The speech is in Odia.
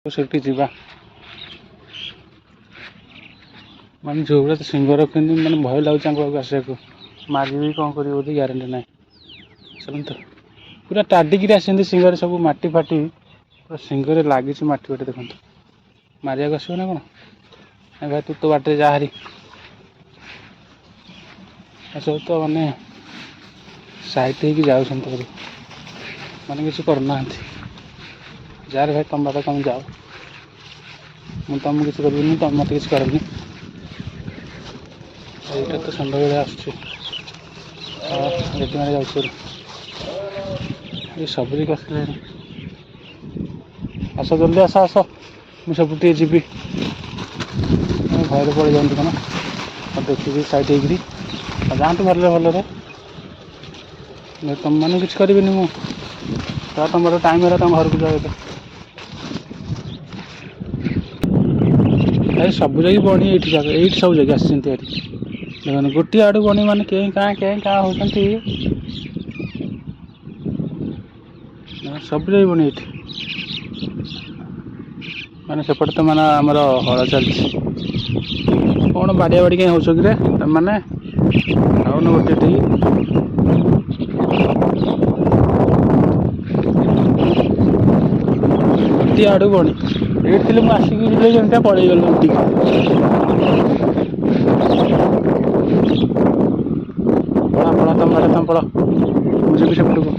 ସେଠି ଯିବା। ମାନେ ଯେଉଁଭଳିଆ ତ ଶିଙ୍ଗ ରଖନ୍ତି, ମାନେ ଭୟ ଲାଗୁଛି ତାଙ୍କ ପାଖକୁ ଆସିବାକୁ। ମାରିବି କ'ଣ କରିବି ବୋଧେ ଗ୍ୟାରେଣ୍ଟି ନାହିଁ। ଚାଲନ୍ତୁ, ପୁରା ଟାଡ଼ିକିରି ଆସିଛନ୍ତି ଶିଙ୍ଗରେ ସବୁ ମାଟି ଫାଟି, ପୁରା ଶିଙ୍ଗରେ ଲାଗିଛି ମାଟି ଫାଟି। ଦେଖନ୍ତୁ, ମାରିବାକୁ ଆସିବ ନା କ'ଣ? ନାଇଁ ଭାଇ, ତୁ ତୋ ବାଟରେ ଯା ହାରି। ଏସବୁ ତ ମାନେ ସାଇଟ୍ ହେଇକି ଯାଉଛନ୍ତି ଭାରି, ମାନେ କିଛି କରୁନାହାନ୍ତି। ଯାରେ ଭାଇ, ତମ ବାଟ ତମେ ଯାଅ, ମୁଁ ତମକୁ କିଛି କରିବିନି, ତମେ ମୋତେ କିଛି କରନି। ଏଇଟା ତ ଷଣ୍ଢ ଭଳିଆ ଆସୁଛି। ରେଡ଼ି ମାରି ଯାଉଛି। ଏ ସବୁ ଯାକ ଆସିଲେଣି। ଆସ ଜଲ୍ଦି, ଆସ ଆସ, ମୁଁ ସବୁ ଟିକେ ଯିବି। ଭୟରେ ପଳେଇ ଯାଆନ୍ତି କ'ଣ, ଆଉ ଦେଖିକି ସାଇଟ୍ ହେଇକିରି ଆଉ ଯାଆନ୍ତୁ ଭଲରେ ଭଲରେ। ତୁମମାନଙ୍କୁ କିଛି କରିବିନି ମୁଁ। ତ ତମର ଟାଇମ୍ ହେଲା, ତମ ଘରକୁ ଯାଅ ଏବେ। ଏ ସବୁ ଯାଇକି ବଣି ଏଇଠି ଯାକ, ଏଇଠି ସବୁ ଯାଇକି ଆସିଛନ୍ତି ଏଠି। ଦେଖନ୍ତୁ, ଗୋଟିଏ ଆଡ଼ୁ ବଣି ମାନେ କେଁ କାଁ କେଁ କାଁ ହେଉଛନ୍ତି। ସବୁ ଯାଇ ବଣି ଏଇଠି। ମାନେ ସେପଟେ ତ ମାନେ ଆମର ହଳ ଚାଲିଛି। କ'ଣ ବାଡ଼ିଆ ବାଡ଼ି କାହିଁ ହେଉଛ କିରେ ତମେମାନେ? ଆଉନ ଗୋଟେ ଏଠିକି। ଗୋଟିଏ ଆଡ଼ୁ ବଣି ଏଇଠି ଥିଲେ, ମୁଁ ଆସିକି ଯେମିତିଆ ପଳେଇଗଲି ଉଠିକି। ପଳା ପଳା, ତମ ବାଟେ ତମ ପଳ, ମୁଁ ଯିବି ସେପଟକୁ।